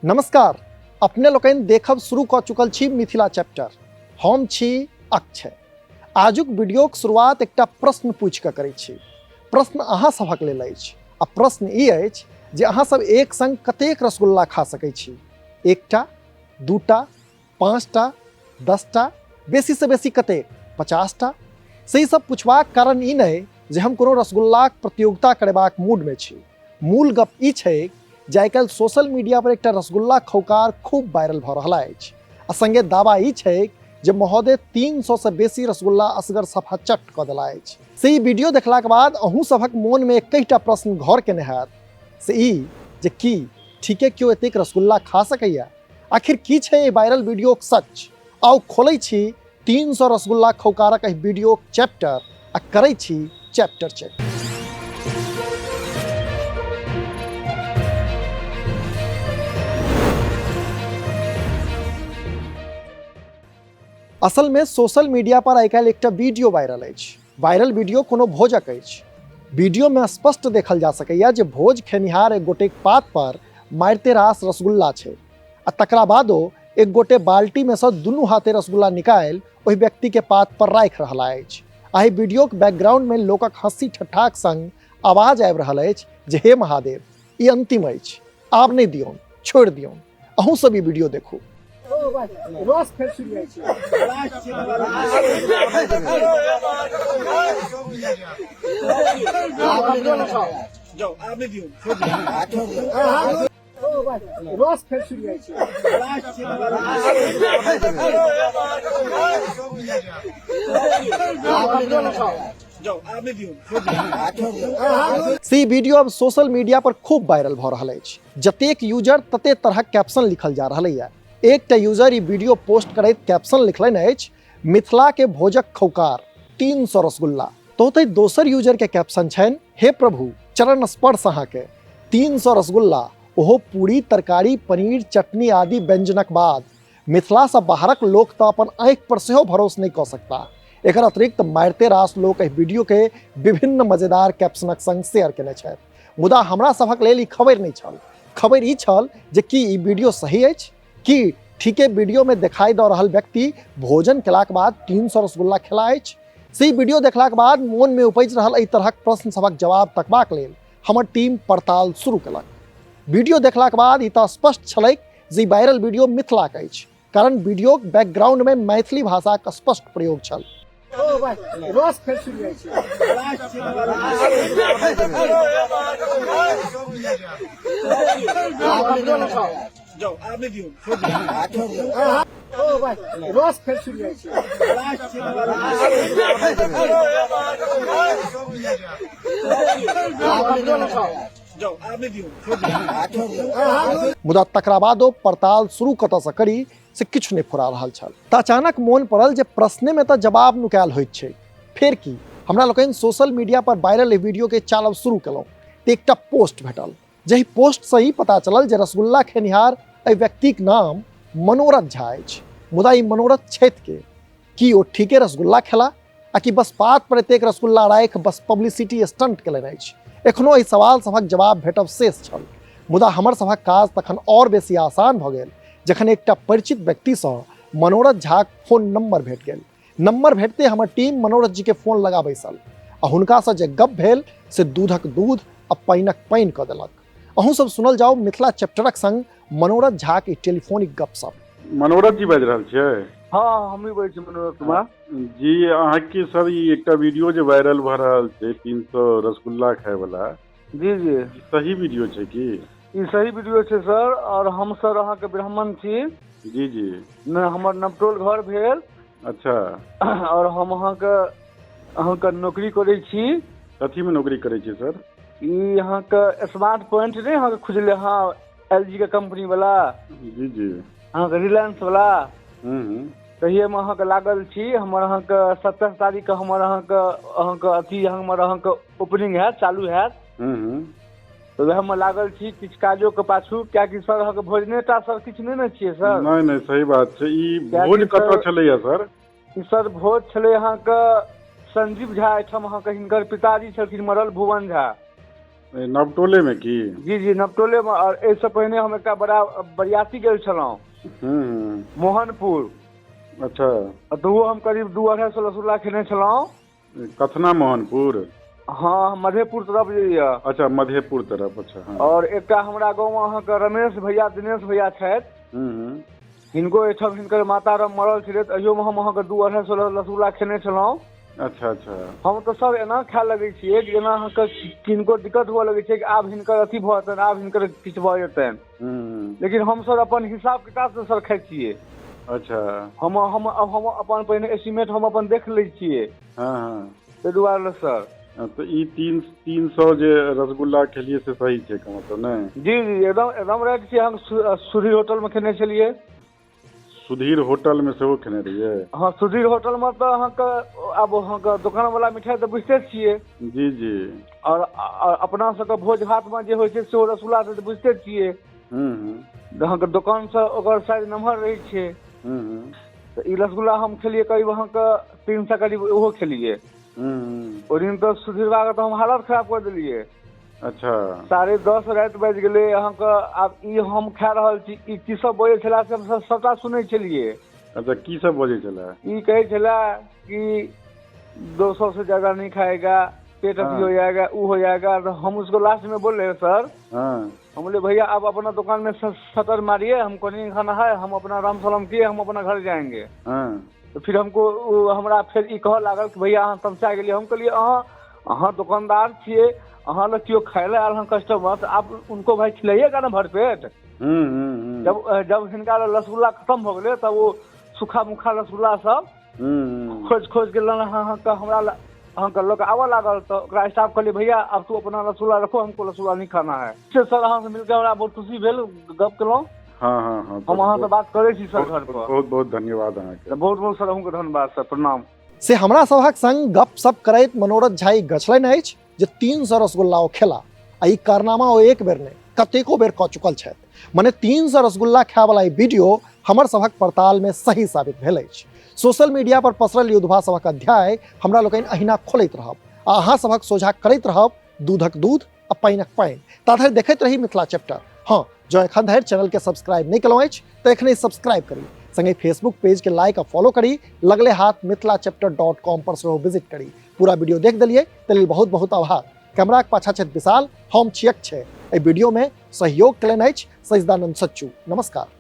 नमस्कार, अपने लोकनि देखब शुरू कऽ चुकल छी मिथिला चैप्टर। हम छी अक्षय। आजुक वीडियोक शुरुआत एकटा प्रश्न पूछि कऽ करै छी। प्रश्न अहाँ सभक लेल अछि आ प्रश्न ई अछि जे अहाँ सब एक संग कतेक रसगुल्ला खा सकै छी? एकटा, दूटा, पाँचटा, 10टा, बेसीसँ बेसी कतेक, 50टा? से ई सब पूछबाक कारण ई नहि जे हम कोनो रसगुल्लाक प्रतियोगिता करेबाक मूडमे छी। मूल गप ई छै जे आइ काल्हि सोशल मीडिया पर एकटा रसगुल्ला खौकार खूब वायरल भऽ रहल अछि आ संगे दावा ई छै जे महोदय 300 से बेसी रसगुल्ला असगर सफा चट कऽ देला अछि। से ई वीडियो देखलाक बाद अहूँ सभक मोनमे एकहिटा प्रश्न घर केने हैत, से ई जे की ठीके केओ एतेक रसगुल्ला खा सकैया? आखिर की छै एहि वायरल वीडियोक सच? आउ खोलै छी 300 रसगुल्ला खौकारक एहि वीडियोक चैप्टर आ करै छी चैप्टर चेक। असल में सोशल मीडिया पर आइ काल्हि एकटा वीडियो वायरल अछि। वायरल वीडियो कोनो भोजक अछि। वीडियो में स्पष्ट देखल जा सकैया जे भोज खेनिहार एक गोटेक पात पर मारिते रास रसगुल्ला छै आ तकरा बादो एक गोटे बाल्टी में सँ दुनू हाथे रसगुल्ला निकालि ओहि व्यक्ति के पात पर राखि रहला अछि। आ एहि वीडियोक बैकग्राउंड में लोकक हंसी ठट्ठाक संग आवाज आबि रहल अछि जे हे महादेव, ई अंतिम अछि, आब नहि दियौन, छोड़ि दियौन। अहूँ सब ई वीडियो देखू। रस फेर शुरू जाइ छै। रस फेर शुरू जाइ छै। से वीडियो अब सोशल मीडिया पर खूब वायरल भऽ रहल अछि। जतेक यूजर तते तरहक कैप्शन लिखल जा रहल है। एकटा यूजर ई वीडियो पोस्ट करैत कैप्शन लिखलनि अछि, मिथिला के भोजक खौकार 300 रसगुल्ला। तो ओतहि दोसर यूजर के कैप्शन छनि, हे प्रभु चरण स्पर्श अहाँ के, 300 रसगुल्ला, ओहो पूरी तरकारी पनीर चटनी आदि व्यंजनक बाद। मिथिला से बाहरक लोक तो अपन आँखि पर सेहो भरोस नहीं कऽ सकता। एकर अतिरिक्त मारिते रास लोक एहि वीडियो के विभिन्न मजेदार कैप्शनक संग शेयर केने छथि। मुदा हमरा सभक लेल ई खबरि नहि छल। खबरि ई छल जे की ई वीडियो सही अछि? की ठीके वीडियो में देखाई दऽ रहल व्यक्ति भोजन केलाक बाद 300 रसगुल्ला खेला अछि? से ई वीडियो देखलाक बाद मोन में उपजि रहल एहि तरहक प्रश्न सभक जवाब तकबाक लेल हमर टीम पड़ताल शुरू केलक। वीडियो देखलाक बाद ई तऽ स्पष्ट छलैक जे ई वायरल वीडियो मिथिलाक अछि, कारण वीडियोक बैकग्राउंड में मैथिली भाषाक स्पष्ट प्रयोग छल। रस फेर शुरू जाइ छै। रस फेर शुरू जाइ छै। मुदा तकरा बादो पड़ताल शुरू कतऽसँ करी से किछु नहि फुरा रहल छल। तऽ अचानक मोन पड़ल जे प्रश्ने में तऽ जवाब नुकायल होइत छै। फेर की, हमरा लोकनि सोशल मीडिया पर वायरल एहि वीडियो के चालब शुरू केलहुँ तऽ एकटा पोस्ट भेटल, जाहि पोस्ट से ई पता चलल जे रसगुल्ला खेनिहार एहि व्यक्तिक नाम मनोरथ झा अछि। मुदा ई मनोरथ छथि के? की ओ ठीके रसगुल्ला खेला आ कि बस पात पर एतेक रसगुल्ला राखि बस पब्लिसिटी स्टंट केलनि अछि? एखनो एहि सवाल सभक जवाब भेटब शेष छल। मुदा हमर सभक काज तखन और बेसी आसान भऽ गेल जखन एकटा परिचित व्यक्तिसँ मनोरथ झाक फोन नंबर भेट गेल। नंबर भेटते हमर टीम मनोरथ जी के फोन लगा बैसल आ हुनकासँ जे गप भेल से दूधक दूध आ पानिक पानि कऽ देलक। अहूँ सब सुनल जाउ मिथिला चैप्टरक संग मनोरथ झाक ई टेलीफोनिक गपशप। मनोरथ जी बाजि रहल छियै? हाँ, हमही बाजै छी मनोरथ कुमार। जी, अहाँके सर ई एकटा वीडियो जे वायरल भऽ रहल छै 300 रसगुल्ला खाय वाला। जी जी। ई सही वीडियो छै की? ई सही वीडियो छै सर, और हम सर अहाँके ब्राह्मण छी। जी जी। न, हमर नवटोल घर भेल। अच्छा। और हम अहाँके नौकरी करै छी। कथी में नौकरी करै छी सर? ई अहाँके स्मार्ट पॉइंट नहि अहाँके खुजलै हँ, एल जी के कंपनी वाला। जी जी। अहाँके रिलायंस वाला। हम्म। तहिएमे अहाँके लागल छी। हमर अहाँके 27 तारीखके हमर अहाँके अथी हमर अहाँके ओपनिंग हैत, चालू हैत। हम्म। तऽ वएहमे लागल छी किछु काजोके पाछू, किएकि सर अहाँके भोजने टा सर किछु नहि ने छियै सर। नहि नहि, सही बात छै। ई भोज कतऽ छलैया सर? ई सर भोज छलै अहाँके संजीव झा एहिठाम, अहाँके हिनकर पिताजी छलखिन मरल भुवन झा। नवटोले में की? जी जी, नवटोले में। और एहिसँ पहिने हम एकटा बड़ा बरियाती गेल छलहुँ मोहनपुर। अच्छा। तऽ ओहो हम करीब 200-250 रसगुल्ला खेने छलहुँ। कथना मोहनपुर? हाँ, मधेपुर तरफ जे यऽ। अच्छा, मधेपुर तरफ, अच्छा। हाँ। और एकटा हमरा गाँवमे अहाँके रमेश भैया, दिनेश भैया छथि, हिनको एहिठाम हिनकर माता राम मरल छलै, तऽ अहियोमे हम अहाँके 200-250 रसगुल्ला खेने छलहुँ। अच्छा अच्छा। हम तऽ सर एना खाय लगै छियै कि जेना अहाँके किनको दिक्कत हुअ लगै छै कि आब हिनकर अथी भऽ जेतनि, आब हिनकर किछु भऽ जेतनि, लेकिन हम सर अपन हिसाब किताबसँ सर खाइ छियै। अच्छा। हम हम हम अपन पहिने एस्टीमेट हम अपन देख लै छियै। हाँ हाँ। ताहि दुआरे सर। तऽ ई 300 जे रसगुल्ला खेलियै से सही छै मतलब नहि? जी जी, एकदम एकदम राइट छै। हम सुधीर होटलमे खेने छलियै। सुधीर होटल में सेहो खेने रहियै? हाँ, सुधीर होटल में तऽ अहाँके आब अहाँके दोकान वाला मिठाई तऽ बुझिते छियै। जी जी। और अपना सबके भोज भात में जे होइ छै सेहो रसगुल्ला तऽ बुझिते छियै। अहाँके दोकानसँ ओकर साइज नमहर रहै छै। तऽ ई रसगुल्ला हम खेलियै करीब अहाँके 300 करीब ओहो खेलियै। ओहि दिन तऽ सुधीर बाबा तऽ हम हालत खराब कऽ देलियै। अच्छा। 10:30 राति बाजि गेलै अहाँके। आब ई हम खा रहल छी, ई की सब बजै छलै से हम सबटा सुनै छलियै। अच्छा, की सब बजै छलै? ई कहै छलै कि 200 से ज्यादा नहीं खाएगा, पेट अथी हो जाएगा, ऊ हो जाएगा। तो हम उसको लास्ट में बोले सर, हम बोले भैया आप अपना दुकान में शटर मारिए, हमको नहीं खाना है, हम अपना राम सलाम किए, हम अपना घर जाएंगे। तो फिर हमको हमरा फेर ई कहऽ लागल कि भैया अहाँ तमसा गेलियै। हम कहलियै अहाँ अहाँ दोकानदार छियै, अहाँ लग केओ खाय लए आयल हन कस्टमर, तऽ आप उनको भाई खिलाइएगा ना भरपेट। जब जब हिनका रसगुल्ला खत्म भऽ गेलै तब ओ सूखा मुखा रसगुल्ला सब खोजि खोजि के अहाँके हमरा अहाँके लऽ कऽ आबऽ लागल। तऽ ओकरा स्टाफ कहलियै भैया अब तू अपना रसगुल्ला रखो, हमको रसगुल्ला नहीं खाना है। से सर अहाँसँ मिलके हमरा बहुत खुशी भेल, गप केलहुँ। हाँ हाँ हाँ। हम अहाँसँ बात करै छी सर घर पर। बहुत बहुत धन्यवाद अहाँके। बहुत बहुत सर अहूँके धन्यवाद सर, प्रणाम। से हमरा सभक संग गपशप करैत मनोरथ झा ई गछलनि अछि जे 300 रसगुल्ला ओ खेला आ ई कारनामा ओ एक बेर नहि कतेको बेर कऽ चुकल छथि। मने 300 रसगुल्ला खायवला ई वीडियो हमर सभक पड़ताल में सही साबित भेल अछि। सोशल मीडिया पर पसरल युद्धवा सभक अध्याय हमरा लोकनि अहिना खोलैत रहब आ अहाँ सभक सोझा करैत रहब दूधक दूध आ पानिक पानि। ता धरि देखैत रही मिथिला चैप्टर। हाँ, जँ एखन धरि चैनल के सब्सक्राइब नहीं केलहुँ अछि तऽ एखने सब्सक्राइब करी, संगे फेसबुक पेज के लाइक आ फॉलो करी, लगले हाथ mithilachappter.com पर सेहो विजिट करी। पूरा वीडियो देख देलियै ताहि लेल बहुत बहुत आभार। कैमराक पाछा छथि विशाल, हम छियक छै। एहि वीडियो में सहयोग केलनि अछि सचिदानंद सच्चू। नमस्कार।